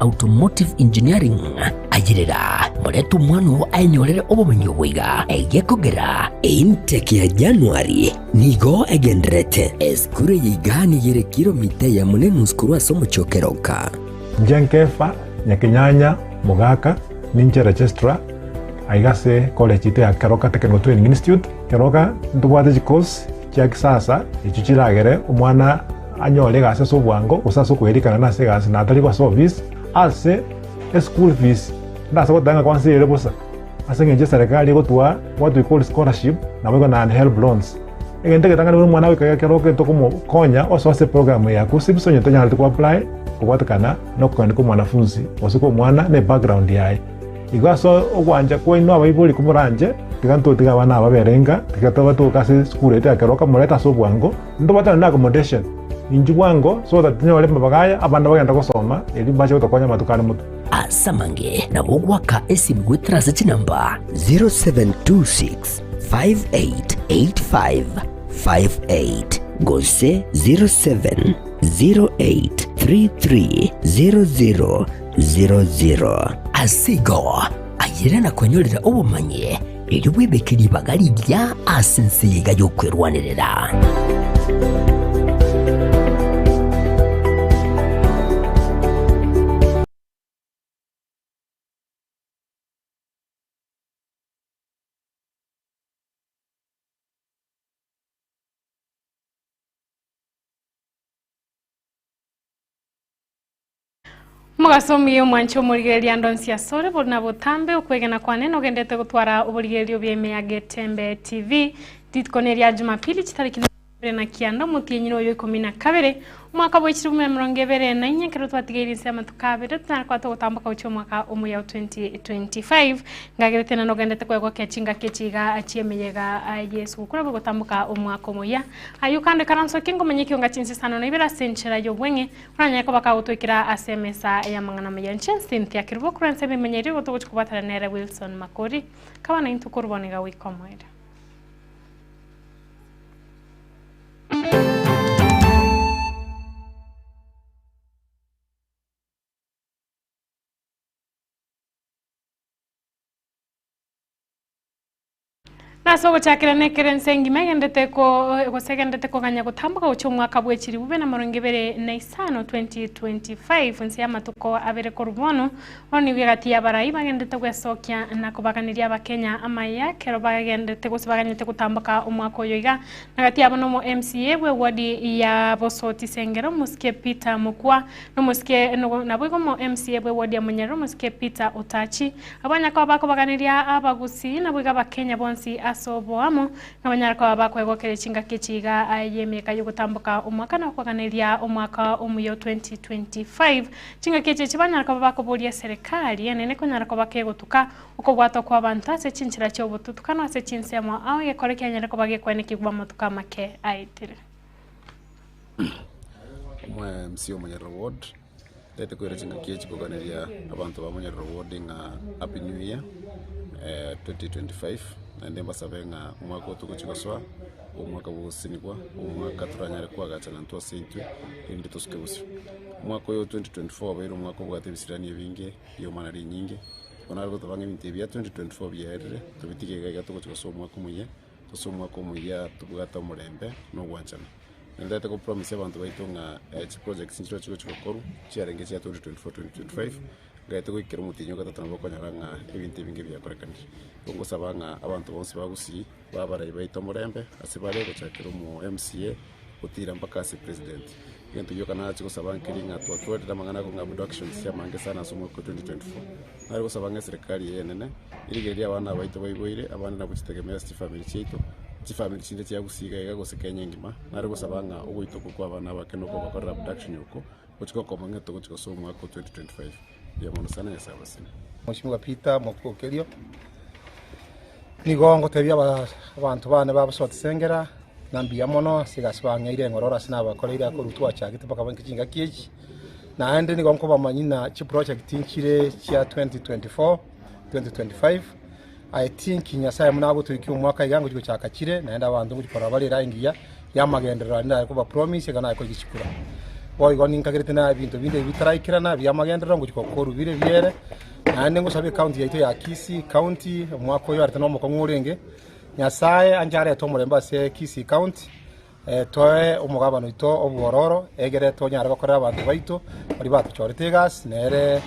Automotive Engineering. Ayerera, morete omwana oo aenyorere obomenyi obo iga, egekogera eintake ya January nigo egendererete. Esukuru eye iga nigo ere kilomita eyemo na enusu korwa ase omochie o Keroka. Inche Nkefa, Nyakenyanya, Mogaka, ninche registrar aiga ase college yaito ya Keroka Technical Training Institute. Keroka ntobwate chicourse chia kisasa echio chiragere omwana anyore egasi ase obwango gose ase okoerikana nase egasi na atari gosoa ofisi ase eschool fees ndase goteba ng'a kwansa ere bosa ase eng'encho eserekari egotoa what we call scholarship naboigo na HELB loans. Egento egetang'ani buna omwana goika ekero tokomokonya osoa ase eprogram ya KUCCPS onye tonyareti ko apply kobwatekana na okogania kwa omwanafunzi gose kwa omwana na ebackground yaye. Igo ase ogwancha kwaino abaibori komoranche, tiga ntotige abana aba babere inka, tiga tobatoke ase esukuru yaito ya keroka morete ase obwango, ntobwatane na accommodation, inchuo bwango so that tonyore amabaga aya abana bagende gosoma erio mbache gotokonya amatuko are motwe. Ase amange nabo ogoaka esimi goetera ase chinamba 0726 5885 58 gose 0708 3300 00. Ase igo, ayere na kwenyorera obomanyi, erio bwebeke ribaga rigiya ase ense eye iga y'okwerwanerera. Omogaso omuya omwanche omorigereria ande onsi asore buna botambe okwegena kwane nogendete gotwara oborigereria obuya ime ya Getembe TV. Rituko neria Jumapili chitariki 29 omotienyi noyo ikomi na kabere omwaka bwe chilifu mia emerongo ebere na inye ekero twatigeire inse y'amatuko abere totanyare koba togotamboka gochia omwaka omuya o 2025 ngagerete naende ogendete kwegokia chingaki echi iga chi'emeyega y'esuguku nabo ogotamboka omwaka omoyia. Ayio kando ikaransokia ngomanya ekionga chinsesano na ibere ase enchera y'obweng'e Oranyare koba kagotwekera ase emesa y'amang'ana amaya. Inche Cynthia Kerubo korwa ense ememenyerie igo togochia kobwatana nere Wilson Makori. Kaba naintwe korwa bono iga goika omoerio. Na ase ogochakera nekero ense engima egendete ko gose egendete koganya gotamboka gochia omwaka bwe chilifu bibere na merongo ebere na isano, 2025, inse y'amatuko abere korwa bono, bono nigo egati y'abarai bagendete gwesokia na kobaganeria abakenya amaya ekero bagendete gose baganyete gotamboka omwaka oyo iga. Na gati yabo nomo MCA bwe ward ya Bosoti Sengera omosike Peter Mokua, na omosike naboigo omo MCA bwe ward ya Munyerere omosike Peter Otachi. Abanya koba bakobaganeria abagusii naboigo abakenya bonsi ase oboamo, ng'a banyare koba bakoegokeria chingaki echi iga y'emiaka y'ogotamboka omwaka na okobaganeria omwaka omuya o 2025. Chingaki echi echi banyare koba bakoboria eserekari enene konyara koba kegotuka okobwatwa kw'abanto ase chinchera chi'obotutukano ase chinsemo ao egekore kianyare koba gekwenekigwa amatuko amake aetire. Omwe-MC Omonyerere Ward. Ntagete koira chingaki echi koganeria abanto ba Monyerere Ward ng'a Happy New Year 2025, naende mbasabe ng'a omwaka oyo togochia gosoa, omwaka bwa ogosesenigwa, omwaka toranyare koagachana intwe ase intwe, erinde tosuke bosio. Omwaka oyo o 2024 obeire omwaka obwate ebisirani ebinge, riomana rinyinge, bono nare goteba ng'a ebinto ebi bia 2024 biaerire, tobitige iga iga togochia gosoa omwaka omoyia, tosoe omwaka omoyia tobwate omorembe na ogwanchana. Nintagete go promise abanto baito ng'a chiprojects nchireo chigochi gokorwa, chiarenge chia 2024 2025, ngaete goikera omotienyi o gatato nabo okonyora ng'a ebinto ebinge biakorekanire. Igo ngosaba ng'a abanto bonsi ba Gusii, babarai baito omorembe, ase bare gochakera omo MCA, gotira mpaka ase president. Egento gioka nache gosaba nkeri ng'a twatwarire amang'ana akong'a abductions amange sana ase omwaka o 2024. Nare gosaba ng'a eserekari eye enene, erigererie abana baito baiboire, abande nabwo chitegemea ase chifamiri chiaito, Chifamiri chinde chia Gusii iga iga gose Kenya engima, nare gosaba ng'a ogoita okwo kwa abana abake na okobakorera abduction okwo, gochia gokoma ng'a togochia gosoa omwaka o 2025. Mbuya mono sana Nyasae abasesenie. Mheshimiwa Peter Mokokerio, Nigo ngotebia abanto bane ba Bosoti Sengera ng'a mbuya mono ase egasi bang'eire eng'ororo ase nabakoreire akorwa twachagete mpaka bono chingaki echi. Naende nigo nkobamanyia ng'a chiproject nchire chia 2024, 2025. I think Nyasaye buna agotoikia omwaka iga ngochia gochaka chire, naende abanto ngochia korora bare eraha engiya y'amagenderero aria nare koba promise ekero nare korigia chikura. Boigo ninkagerete na ebinto binde ebi bitaraikerana bi'amagenderero ngochia gokorwa bire biere, naende ngosabe ecounty yaito ya Kisii County, omwaka oyo arete nomokong'u orenge, Nyasaye anche arete omorembe ase Kisii County, toe omogabana oito obwororo, egere tonyare gokorera abanto baito baria batochorete egasi, nere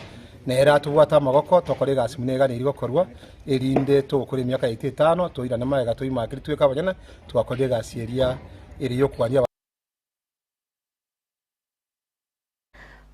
nere atobwate amagoko tokore egasi buna eganeiri gokorwa, erinde togokora emiaka yaito etano, toirane magega toimakeri tweke abanyene, twakorire egasi eria ere y'okwania.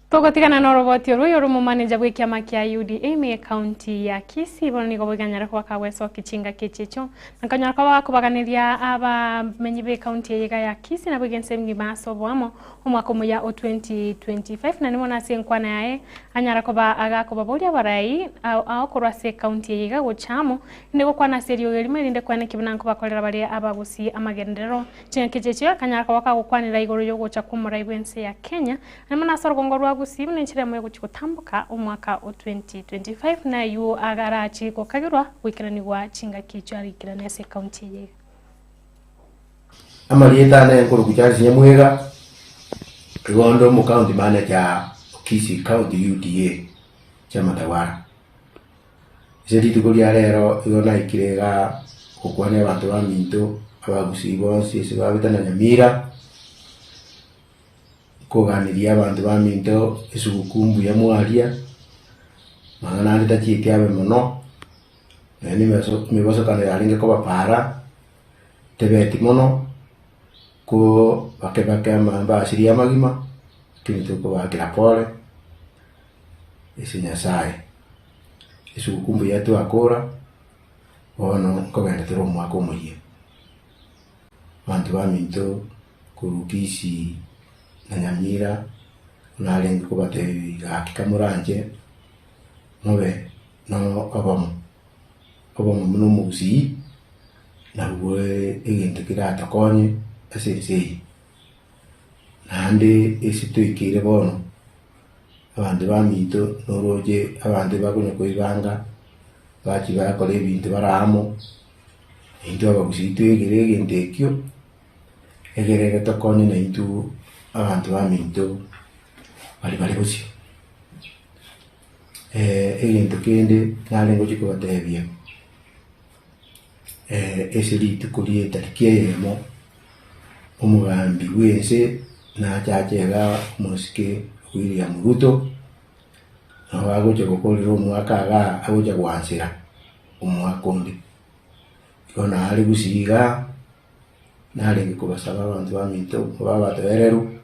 Togotigana noroboti orwo oyore omomaneja bw'ekiama kia UDA ime y'ecounty ya Kisii bono nigo boiganyare koba kagwesokia chingaki echi echio na konyora koba bakobaganeria abamenyi b'ecounty eye iga ya Kisii nabo iga ense engima ase oboamo omwaka omoyia o 2025 naende bono ase enkwana yaye anyara koba agakobaboria abarai ao korwa ase ecounty eye iga gocha amo inde gokwana ase eriogi erimo erinde koenekia buna nkobakorera bare abagusii amagenderero Chingaki chi'echio akanyara koba kagokwanera igoro y'ogocha kw'omorai bw'ense ya Kenya, naende mono ase orogongo rwa Gusii buna enchera eyemo y'ogochia gotamboka omwaka o 2025 na ayio agarachie gokagerwa goikeranigwa chingaki echio araikerane ase ekaunti eye iga. Amarieta ane nkorokwa Charles Nyamwega, igo onde omo county manager o Kisii county UDA chama tawala. Ase rituko ria rero igo naikire igaa gokwania abanto baminto, abagusii bonsi ase babete na Nyamira, nkoganeria abanto baminto esuguku mbuya mwaria, mang'ana ande tachieti abe mono, naende emeso emebasokano yarenge koba paara, tebeti mono, ko bake bake amambasiri amagima, lakini tokobakera pore. Ase Nyasae, esuguku mbuya twakora, bono nkogenda tore omwaka omoyia. Abanto baminto korwa Kisii na Nyamira narenge kobatebia gaki kamoranche mobe no obomo, obomo buna omogusii nabwo egento keratokonye ase ense eye. Naende ase toikeire bono. Abanto baminto noroche abanto bakonya koibanga, bachia bakora ebinto bare amo, intwe abagusii twegere egento ekio, egere getokonye naintwe abanto baminto baria bare bosio. Egento kende nare ngochia kobatebia, ase rituko ria etariki eyemo, Omogambi bw'ense nachache iga omosike William Ruto, nabo agocha gokorera omwaka igaa agocha goansera omwaka onde. Igo nare gusii igaa, narenge kobasaba abanto baminto babe abatoereru,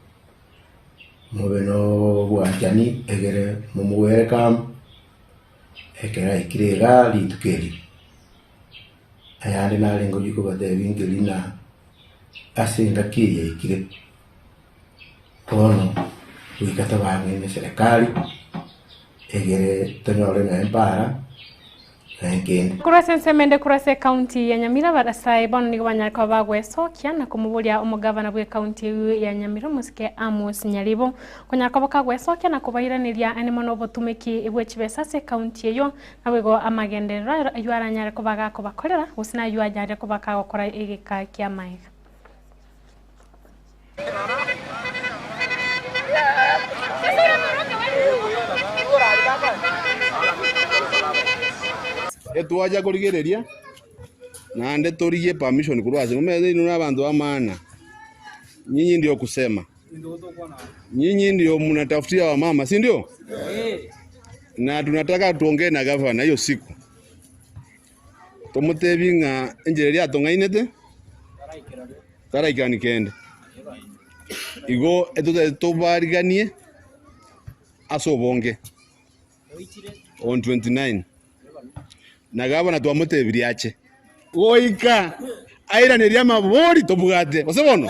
mobe na obwanchani egere momogwere amo, ekero aikire igaa rituko erio. Ayande narenge oyio kobatebia nkeri ng'a ase engaki eye yaikire, bono goika tobaang'e ne serikali, egere tonyore nonya mpara, nonya kende. Korwa ase ensemo ende korwa ase ekaunti ya Nyamira abasae bono nigo banyare koba bagwesokia na komoboria omogavana bw'ekaunti eyio ya Nyamira omosike Amos Nyaribo konyara koba kagwesokia na kobairaneria ande mono obotumeki bwe chibesa ase ekaunti eyio Naboigo amagenderero ayio aranyare koba gakobakorera, gose nayio anyare koba kagokora egeka ki'amaega. Etwacha korigereria, naende torigie permission korwa ase omanyete inwe na abanto b'amaana, nyinyi ndio kusema. Nyinyi ndio mnatafutia wamama, si ndio? Na tunataka tuongee na gavana hiyo siku tomotebi ng'a enchera eria atong'ainete taraikerani kende. Igo etotagete tobariganie ase obonge on 29 na gavana twamotebirie ache goika airanerie amabori tobwate gose bono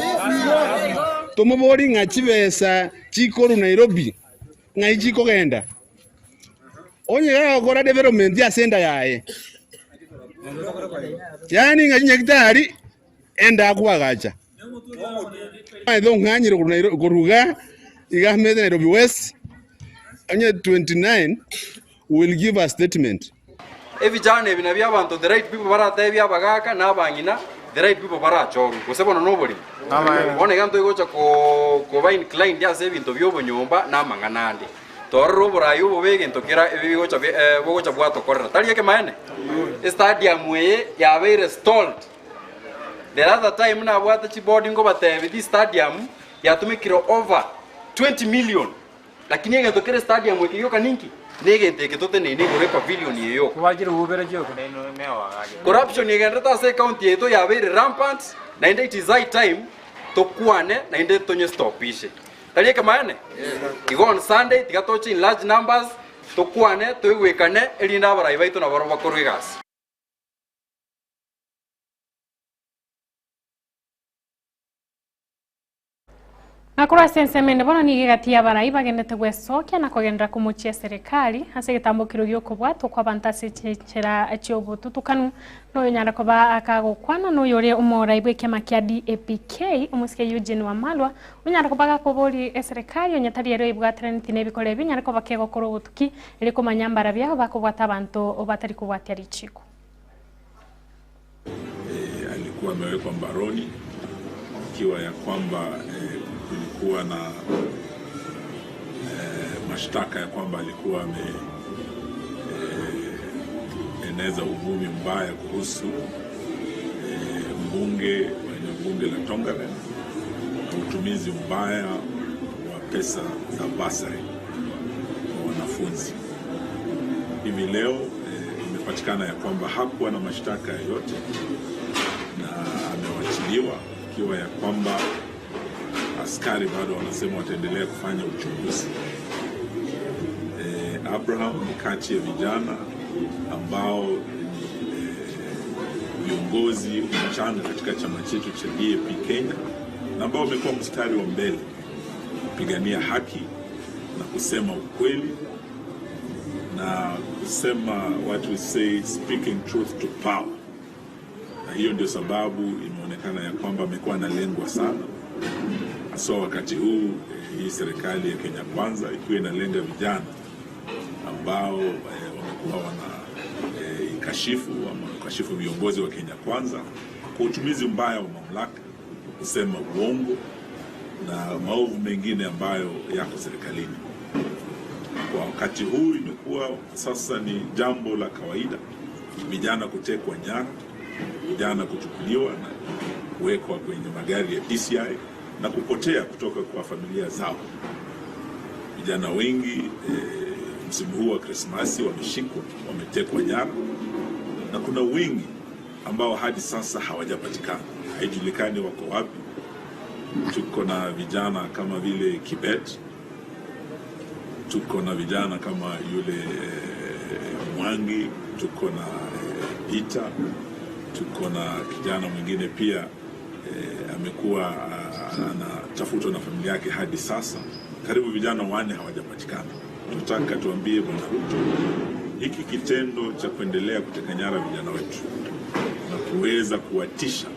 tomobori ng'a chibesa chikorwa Nairobi ng'ai chikogenda onye gagokora development ase enda yaye yaani ng'a chinyagitari enda akoagacha Omanyete ong'anyire korwa Nairobi korwa igaa iga amete Nairobi West, onye 29 we will give a statement. Ebichano ebi nabio abanto the right people baratebie abagaka na abang'ina. the right people barachorwe, gose bono noborimo. Bono iga ntoigocha koba inclined ase ebinto bia obonyomba na amang'ana ande. Torore oborai obobe egento kera ebi bigocha bogocha bwatokorera. Tari ekemaene? Estadium eye yabeire stalled. The other time nabwate chiboard nkobatebi this stadium yatumekire over 20 million. Lakini egento kere stadium eke gioka ninki? Negento eke toteneine igoro epavilion eye yoka. Corruption egenderete ase ecounty yaito yabeire rampant naende it is high time tokwane naende tonye stopishe. Tari ekemaene? Igo on Sunday tiga toche in large numbers tokwane toigwekane erinde abarai baito nabarobwo bakorwe egasi. Na korwa ase ensemo ende bono nigo egati y'abarai bagendete gwesokia na kogenderera komochia eserekari ase egetambokero gi'okobwatwa kw'abanto ase chinchera chi'obotutukanu. Na oyonyare koba akagokwana noyo ore omorai bw'ekiama kia DAPK, omosike Eugene Wamalwa, onyare koba gakoboria eserekari onye tari ere oibwateraneti nebikora ebi onyare koba kegokora obotuki erio komanya mbarabia bakobwata abanto batari kobwatia richiko. Alikuwa amewekwa mbaroni ikiwa ya kwamba kulikuwa na mashtaka ya kwamba alikuwa ameeneza uvumi mbaya kuhusu mbunge wa eneo bunge la Tongaren na utumizi mbaya wa pesa za basari kwa wanafunzi. Hivi leo imepatikana ya kwamba hakuwa na mashtaka yoyote na amewachiliwa ikiwa ya kwamba askari bado wanasema wataendelea kufanya uchunguzi. Abraham ni kati ya vijana ambao ni viongozi wachanga katika chama chetu cha DAP Kenya na ambao wamekuwa mstari wa mbele kupigania haki na kusema ukweli na kusema what we say speaking truth to power. Na hiyo ndio sababu imeonekana ya kwamba amekuwa analengwa sana, haswa wakati huu hii serikali ya Kenya Kwanza ikiwa inalenga vijana ambao wamekuwa wana ikashifu ama kashifu viongozi wa Kenya Kwanza kwa utumizi mbaya wa mamlaka, kusema uongo na maovu mengine ambayo yako serikalini. Kwa wakati huu imekuwa sasa ni jambo la kawaida vijana kutekwa nyara, vijana kuchukuliwa na kuwekwa kwenye magari ya DCI na kupotea kutoka kwa familia zao. Vijana wengi msimu huu wa Krismasi wameshikwa, wametekwa nyara, na kuna wengi ambao hadi sasa hawajapatikana, haijulikani wako wapi. Tuko na vijana kama vile Kibet, tuko na vijana kama yule Mwangi, tuko na Peter, tuko na kijana mwingine pia amekuwa anatafutwa na familia yake hadi sasa. Karibu vijana wanne hawajapatikana. Tunataka tuambie Bwana Ruto, hiki kitendo cha kuendelea kuteka nyara vijana wetu na kuweza kuwatisha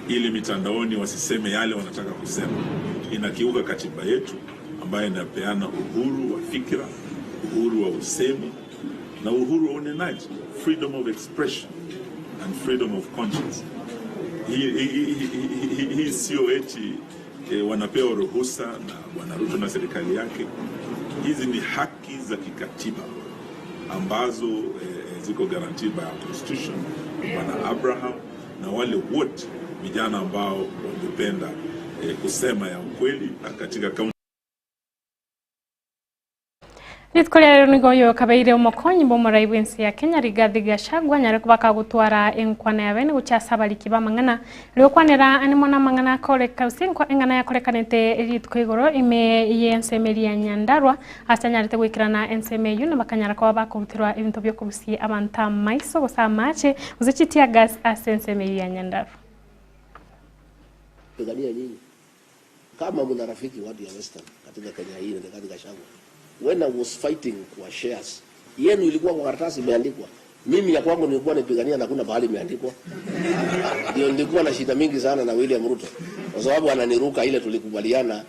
ili mitandaoni wasiseme yale wanataka kusema, inakiuka katiba yetu ambayo inapeana uhuru wa fikra, uhuru wa usemi na uhuru wa unenaji, freedom of expression and freedom of conscience. Hii sio eti wanapewa ruhusa na Bwana Ruto na serikali yake. Hizi ni haki za kikatiba ambazo ziko guaranteed by our constitution. Bwana Abraham na wale wote vijana ambao wangependa kusema ya ukweli katika kaunti. Rituko ria rero nigo oyo kabeire omokonyi bw'omorai bw'ense ya Kenya Rigathi Gachagua nyare koba kagotwara enkwana ya bene gochia ase abariki b'amang'ana riokwanera animo na amang'ana akoreka gose eng'ana yakorekanete rituko igoro ime y'ensemo eria ya Nyandarua ase anyarete goikerana ensemo eywo na bakanyara koba bakoruterwa ebinto biokorusia abanto amaiso gose amache gose chi tear gas ase ensemo eywo ya Nyandarua. Pigania nyinyi kama mna rafiki watu ya Western katika Kenya hii na katika Gachagua. When I was fighting kwa shares yenu ilikuwa kwa karatasi imeandikwa, mimi ya kwangu nilikuwa nipigania na kuna mahali imeandikwa. Ndio nilikuwa na shida mingi sana na William Ruto kwa sababu ananiruka ile tulikubaliana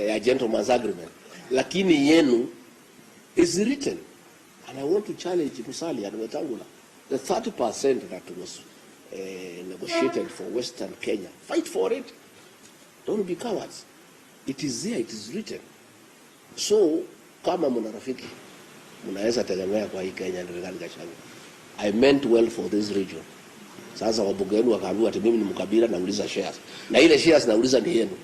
ya gentleman's agreement, lakini yenu is written and I want to challenge Musalia and Wetangula the 30% that was negotiated for Western Kenya. Fight for it. Don't be cowards. It is there, it is written. So kama mna rafiki mnaweza tegemea kwa hii Kenya ni Rigathi Gachagua. I meant well for this region. Sasa wabunge wenu wakaambiwa ati mimi ni mkabila nauliza shares. Na ile shares nauliza ni yenu.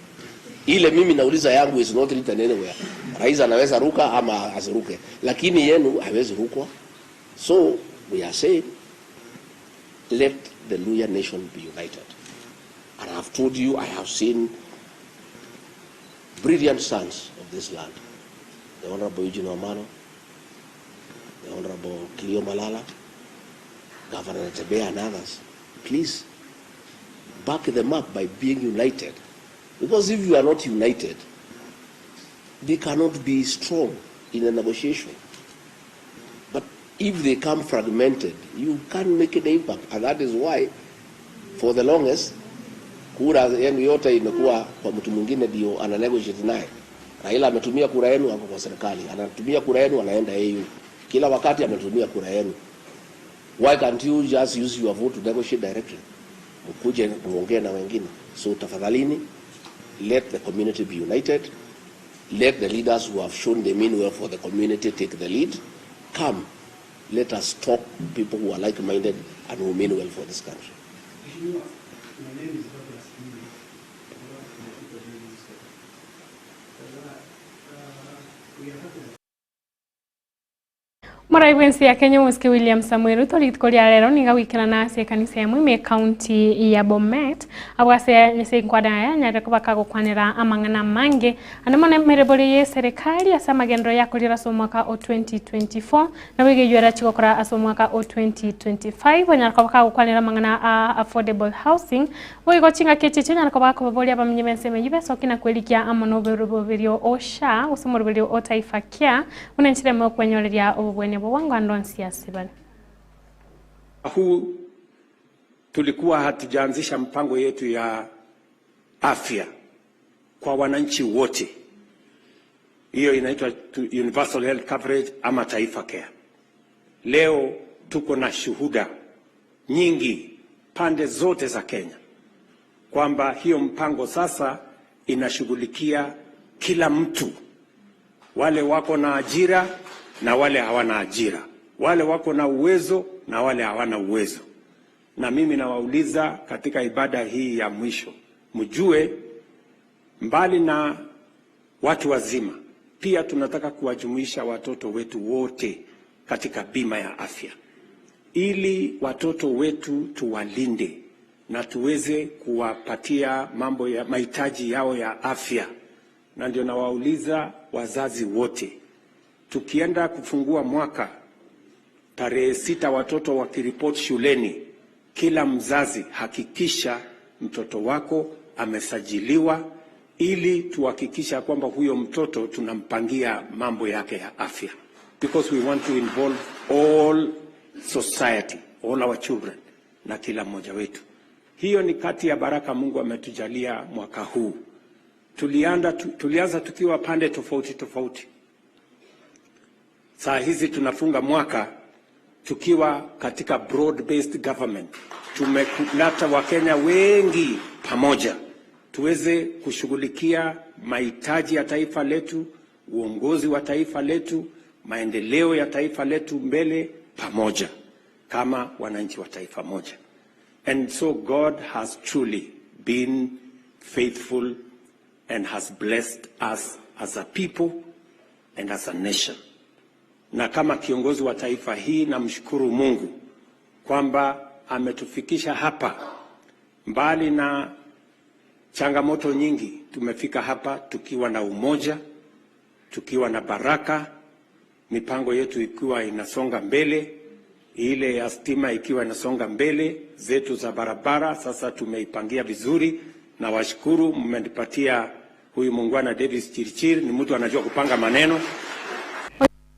Ile mimi nauliza yangu is not written anywhere. Rais anaweza ruka ama asiruke, lakini yenu haiwezi rukwa. So we are saying let the Luhya nation be united. And I have told you I have seen brilliant sons of this land. The Honorable Eugene Wamalwa, the Honorable Cleo Malala, Governor Natembeya and others. Please back them up by being united. Because if you are not united, they cannot be strong in a negotiation. But if they come fragmented, you can't make an impact. And that is why, for the longest, kura yenu yote imekuwa kwa mtu mwingine ndio ana negotiate naye. Raila ametumia kura yenu, ako kwa serikali, anatumia kura yenu, anaenda AU. Kila wakati ametumia kura yenu. Why can't you just use your vote to negotiate directly? Mkuje muongee na wengine. So tafadhalini, let the community be united. Let the leaders who have shown they mean well for the community take the lead. Come, let us talk people who are like-minded and who mean well for this country. Mheshimiwa, my name is Douglas Mimi. I work for the People Daily newspaper. We are happy that Morai bwensi ya Kenya omosike William Samoei Ruto rituko ria rero niga goikerana ase ekanisa ya Mwime ekaunti ya Bomet abwo ase ase enkwana yaye anyarire koba kagokwanera amang'ana amange ande mono emerebori ye eserekari ase amagenderero yakorire ase omwaka o 2024 nabo egeywo erachi gokora ase omwaka o 2025 onyare koba kagokwanera amang'ana a affordable housing Boigo chingaki echi chinyare koba akobaboria abamenyi b'ensemo eyio besokie na kwerikia amo noboroberio o SHA, gose omoroberio o Taifa Care, buna enchera emo y'okwenyoreria obobwenia bwa bwango ande onsi ase bare. Huu tulikuwa hatujaanzisha mpango yetu ya afya kwa wananchi wote, hiyo inaitwa universal health coverage ama Taifa Care. Leo tuko na shuhuda nyingi pande zote za Kenya kwamba hiyo mpango sasa inashughulikia kila mtu, wale wako na ajira na wale hawana ajira, wale wako na uwezo na wale hawana uwezo. Na mimi nawauliza katika ibada hii ya mwisho, mjue mbali na watu wazima, pia tunataka kuwajumuisha watoto wetu wote katika bima ya afya ili watoto wetu tuwalinde na tuweze kuwapatia mambo ya mahitaji yao ya afya. Na ndio nawauliza wazazi wote, tukienda kufungua mwaka tarehe sita, watoto wakiripoti shuleni, kila mzazi hakikisha mtoto wako amesajiliwa, ili tuhakikisha kwamba huyo mtoto tunampangia mambo yake ya afya, because we want to involve all society, all our children na kila mmoja wetu. Hiyo ni kati ya baraka Mungu ametujalia mwaka huu. Tulianda, tulianza tukiwa pande tofauti tofauti. Saa hizi tunafunga mwaka tukiwa katika broad based government. Tumeleta Wakenya wengi pamoja tuweze kushughulikia mahitaji ya taifa letu, uongozi wa taifa letu, maendeleo ya taifa letu mbele pamoja kama wananchi wa taifa moja. And so God has truly been faithful and has blessed us as a people and as a nation. Na kama kiongozi wa taifa hii namshukuru Mungu kwamba ametufikisha hapa, mbali na changamoto nyingi, tumefika hapa tukiwa na umoja, tukiwa na baraka, mipango yetu ikiwa inasonga mbele, ile ya stima ikiwa inasonga mbele, zetu za barabara sasa tumeipangia vizuri, na washukuru mmenipatia huyu muungwana Davis Chirchir, ni mtu anajua kupanga maneno.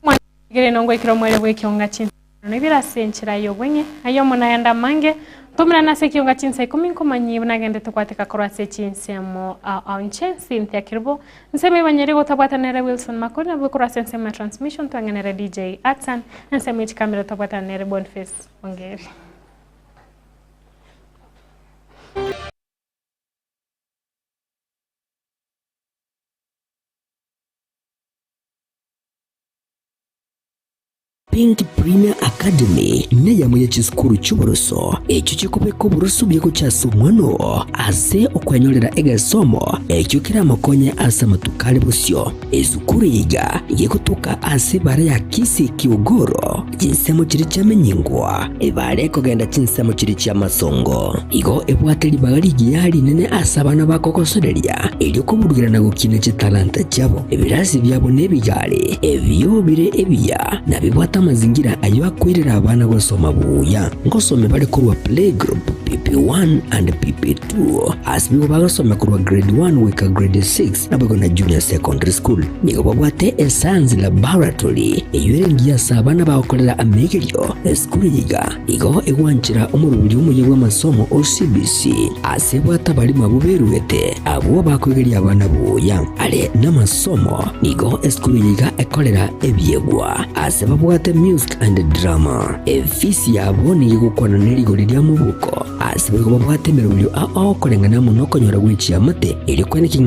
Mwanigere nongoikera omwere bw'ekionga chinsa na ibere ase enchera y'obweng'e. Aye omonene ayande amange, ntomerane ase ekionga chinsa ikomi nkomanyie buna agendete gwateka korwa ase chinsemo ao inche Cynthia Kerubo, ensemo ebanyeri gotabwatana nere Wilson Makori nabwo korwa ase ensemo ya transmission twang'enere DJ Atsan, ensemo ye chikamera twabwatana nere Boniface Ongeri. Pink Premier Academy neyemo ye chisukuru chi'oboroso echio chikobeka oboroso buya gochia ase omwana oo ase okwenyorera egesomo ekio keramokonye ase amatuko are bosio. Esukuru eye iga gegotoka ase ebara ya Kisii Kiogoro, chinsemo chiria chiamenyingwa, ebara ekogenda chinsemo chiria chi'amasongo. Igo ebwate ribaga rigiya rinene ase abana bakogosoreria, erio koburugera na gokina chitalanta chiabo. Ebirasi biabo nebigare, ebio bire ebiya, na bibwate amazingira ayio akoirera abana gosoma buya. Ngosome bare korwa playgroup, PP1 and PP2, ase nigo bagosoma korwa grade 1 goika grade 6, naboigo na junior secondary school. Nigo babwate escience laboratory, eyio ere engiya ase abana bagokorera amegerio. Esukuru eye iga Igo egwanchera omoroberi omuya bw'amasomo o CBC ase ebwate abarimo abwo beruete, abwo bakoigeria abana buya are namasomo. Nigo esukuru eye iga ekorera ebiegwa ase babwate music and drama. Efisi yabo nigo egokwana ne rigori ria mobuko ase boigo babwate emeroberio ao ao koreng'ana amo nokonyora gwe chiamate erio kweneki ng'a.